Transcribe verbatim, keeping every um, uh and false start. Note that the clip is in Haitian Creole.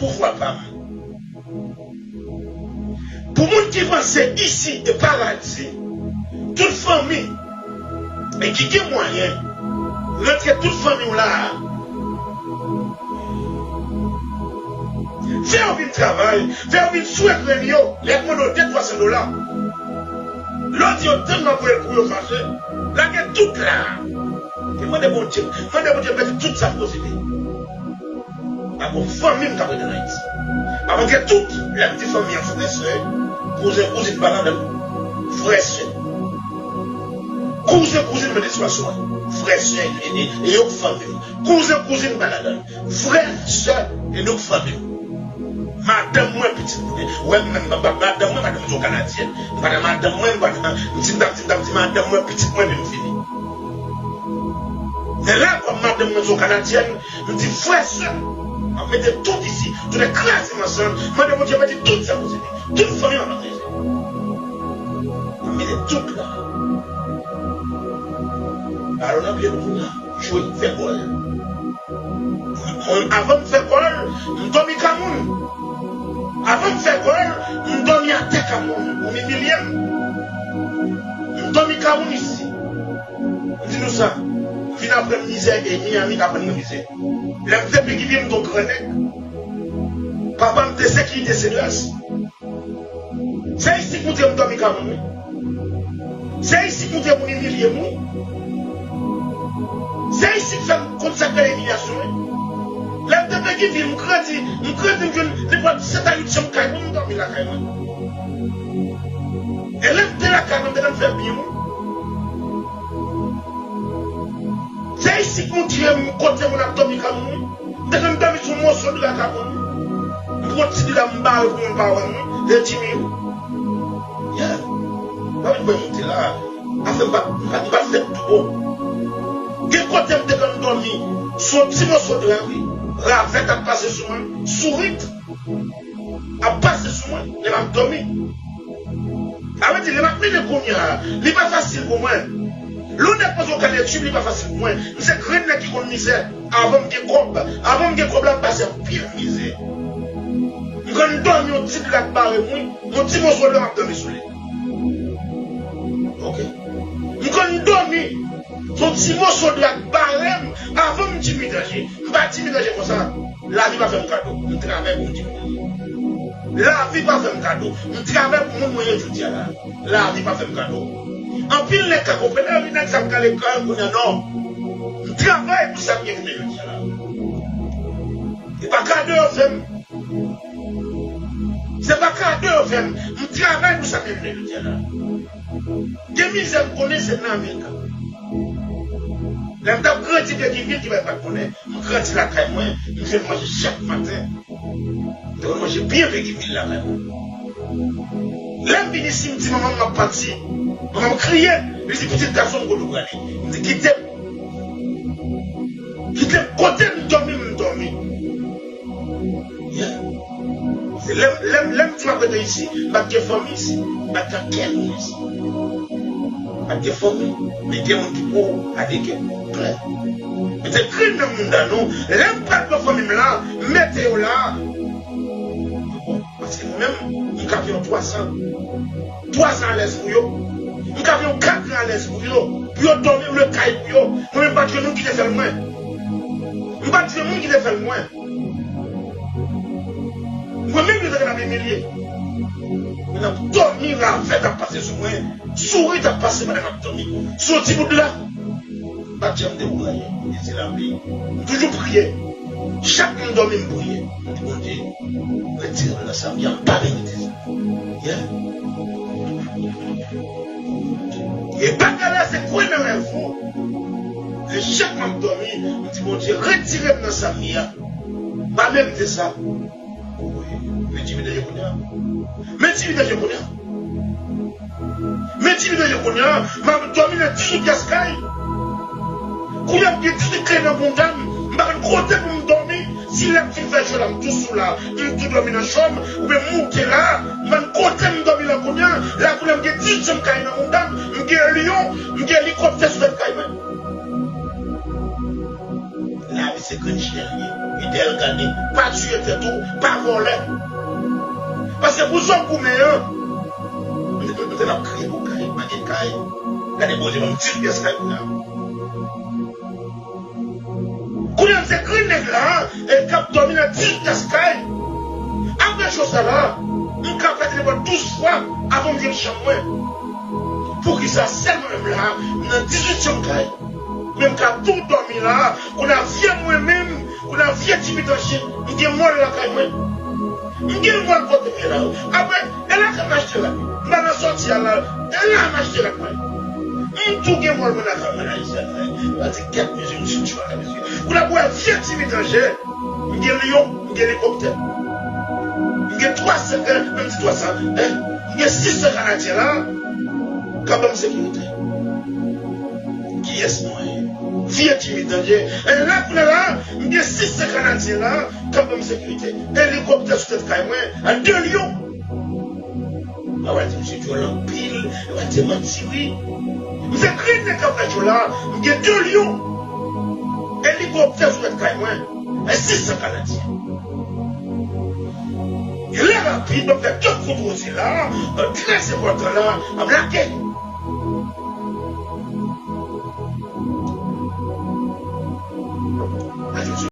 pouvwa pa m. Pou moun ki panse isi e paradi, tout fanmi e ki gen mwayen, rantre tout fanmi w la a. Fè yo vin travay, fè yo vin swe grenn yo, lè y ap mande w de twa san dola. Lè w di yo tann m ap voye l pou yo fache, lage tout la. E mande Bondye, mande Bondye mete tout sa posede. Pa gon fanmi m k ap rete ann Ayiti. Pa manke tout, lè m di fanmi an, frè, sè, kouzen, kouzin pa ladan l. Frè, sè. Kouzen, kouzin mete sou asou a. Frè, sè, e, e, e yo k fanmi m. Kouzen, kouzin pa ladan l. Frè, sè, e nou k fanmi m. Madanm mwen, pitit mwen. Wè m menm, madanm mwen, madanm mwen se yon Kanadyèn. M pa nan madanm mwen, m pa nan, m di, m t ap di, m t ap di madanm mwen, pitit mwen, epi m fini. Men la, kòm madanm mwen se yon Kanadyèn, m di frè, sè, m ap mete tout isi, tout lè kraze m ansanm, mande Bondye mete tout sa posede, tout fanmi m ap kraze. M ap mete tout la. Balon nan pye nou kounye a, jwe, fè gòl. Mwen, avan m fè gòl, m dòmi ka moun. Avan m fè gòl, m dòmi atè ka moun. Moun imilye m. M dòmi ka moun isi. M di nou sa, m vin aprann mizè e Miami aprann mwen mizè. Lè m te pi ki vye, m te yon gran nèg. Papa m te sekirite Cedras. Se isi k montre m dòmi ka moun, wi. Se isi k montre moun imilye m, wi. Se isi k fè m konn sa k rele imilyasyon, wi. Lè m te pi ki vye, m grandi, m grandi, m jwenn nenpòt sèt a uit chanm kay pou m dòmi lakay mwen. E lè m te lakay mwen, m te konn fè byen, wi. Se isi k montre m kote moun ap dòmi ka moun, wi. M te konn dòmi sou moso dra ka moun, wi. M pran ti dra m bare pou moun pa wè m, wi. Se Jimmy, wi. Yeah. Pa vin mwen monte la. Afè m pa, m pa, m pa fèt tou bon. Gen kote m te konn dòmi sou yon ti moso dra, wi. Ravèt ap pase sou mwen, sourit ap pase sou mwen lè m ap dòmi. Sa vle di, lè m ap mennen kounye a, li pa fasil pou mwen. Lè yon nèg poze yon kanè tchib, li pa fasil pou mwen. M se grenn nèg ki konn mizè. Avan m gen kòb, avan m gen kòb la, m pase anpil mizè. M konn dòmi yon ti dra k bare m, wi. Yon ti moso dra m ap dòmi sou li. Oke. M konn dòmi. Se yon ti moso dra k bare m avan m Jimmy Danger. M pa Jimmy Danger konsa. Lavi pa fè m kado. M travay pou m Jimmy Danger. Lavi pa fè m kado. M travay pou moun mwen ye jodi a la. Lavi pa fè m kado. Anpil nèg ka konprann, "Ah, nèg sa ap kale kò l kounye a." Non. M travay pou sa m ye jounen jodi a la. E pa kado yo fè m. Se pa kado yo fè m. M travay pou sa m ye jounen jodi a la. Gen mizè m konnen se nan Amerika. Lè m t ap grandi Peggyville, ki bagay m pa t konnen, m grandi lakay mwen, m jwenn manje chak maten. M te konn manje byen Peggyville lakay mwen. Lè m vin isi, m di manman m m ap pati. Manman m kriye, li di, "Pitit gason m, kote w prale?" M di, "Kite m. Kite m, kote m dòmi, m dòmi." Yeah. Se lè, lè, lè m di m ap rete isi, m pa t gen fanmi isi, m pa t gen ankenn moun isi. M pa t gen fanmi, men gen moun ki pou adike plè. Mete grenn nan mouda nou, lè m pral pran fanmi m la, m mete yo la. Paske mwen menm, m ka fè yon twa zan. Twa zan alèz pou yo. M ka fè yon kat zan alèz pou yo. Pou yo dòmi, m lwe kay pou yo. Mwen menm, m pa t jwenn moun ki te fè l mwen. M pa t jwenn moun ki te fè l mwen. Mwen menm, yo te konn ap imilye. Mwen ap dòmi, ravèt ap pase sou mwen. Sourit ap pase pandan m ap dòmi. Sou yon ti bout la. M pa t janm dekouraje. Bondye se lapli. M toujou priye. Chak m dòmi, m priye. M di, "Bondye, retire m nan sa m ye a, m pa merite sa." Yeah. E bagay la se kwè nan rèv ou. E chak m ap dòmi, m di, "Bondye, retire m nan sa m ye a. M pa merite sa." Men Jimmy Danger kounye a. Men Jimmy Danger kounye a. Men Jimmy Danger kounye a, m ap dòmi nan dizuit pyès kay. Kounye a m gen dizuit kay nan mouda m, m pa konn kote pou m dòmi. Si lè m fin fè cho la, m tou sou la, m tou dòmi nan cho m, oubyen m moute la, m pa konn kote m dòmi la kounye a. La kounye a m gen dizuit chanm kay nan mouda m, m gen avyon, m gen elikoptè sou tèt kay mwen. Lavi Se grenn chen li ye. Fidèl, gade, pa tiye tèt ou, pa vòlè. Paske pou sa w goumen an, m te, m te ap kriye pou kay, m pa gen kay. Gade, Bondye ban m dis pyès kay kounye a. Kounye a, se grenn nèg la, e k ap dòmi nan dis pyès kay. Apre cho sa la, m ka fè nenpòt douz fwa avan m jwenn chanm mwen. Poukisa sèl mwen menm la, m nan dizuityèm kay? Men m ka tou dòmi la, kounye a vye mwen menm, kounye a vye ti mitan je, m gen mòl lakay mwen. M gen mòl kote m ye la. Apre, e la ke m achte la. M pa nan sòti a la. E la m achte la mwen. M tou gen mòl mwen lakay mwen la, Ayisyen. Pati kèk mezi m sou twa la, mezi. Kounye a pou wè vye ti mitan je, m gen Lyon, m gen elikoptè. M gen twa san, eh, menm di twa san, eh, m gen sis san Kanadyen la, k ap ban m sekirite. Kiyès mwen ye? Vye ti mitan je. E la kounye a la, m gen sis san Kanadyen la, k ap ban m sekirite. Elikoptè sou tèt kay mwen, a de Lyon. A w a di misye djòl anpil, a w a di manti wi. M se grenn nèg k ap fè cho la, m gen de Lyon. Elikoptè sou tèt kay mwen, e sis san Kanadyen. Lè rapid, m ap fè tout kout woze la, trè enpòtan la, m ap lage.